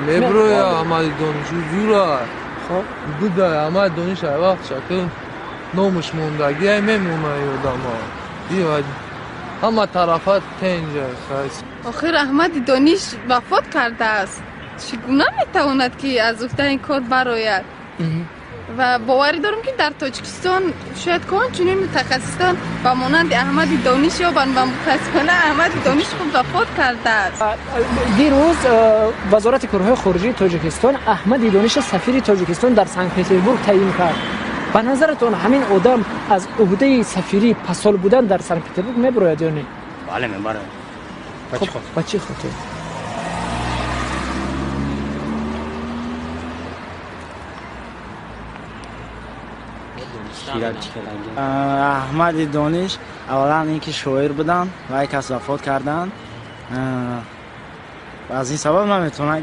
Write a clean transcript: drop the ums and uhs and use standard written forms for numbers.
Меброя Аҳмади Дониш зура. Буда Аҳмади Дониш ай вақт шакл номуш мондагӣ ай мемона одамо. Ҳама тарафа тенҷа. Охир Аҳмади Дониш вафот кардааст. Чӣ гуна метавонад ки аз уҳдаи ин кор барояд? Ва боварӣ дорам ки дар Тоҷикистон шояд кон чунин мутахассисон ба монанди Аҳмади Дониш ёбанд ва мутаассифона Аҳмади Дониш худ вафот кардааст. Дирӯз Вазорати корҳои хориҷии Тоҷикистон Аҳмади Дониш сафири Тоҷикистон дар Санкт-Петербург таъин кард. Ба назаратон ҳамин одам аз уҳдаи сафирӣ пасол будан дар Санкт-Петербург мебарояд ё не? Бале, мебарояд. Ба чӣ хотир? Аҳмади Дониш аввалан ин ки шоир буданд ва як кас вафот карданд, аз ин сабаб наметавонанд ки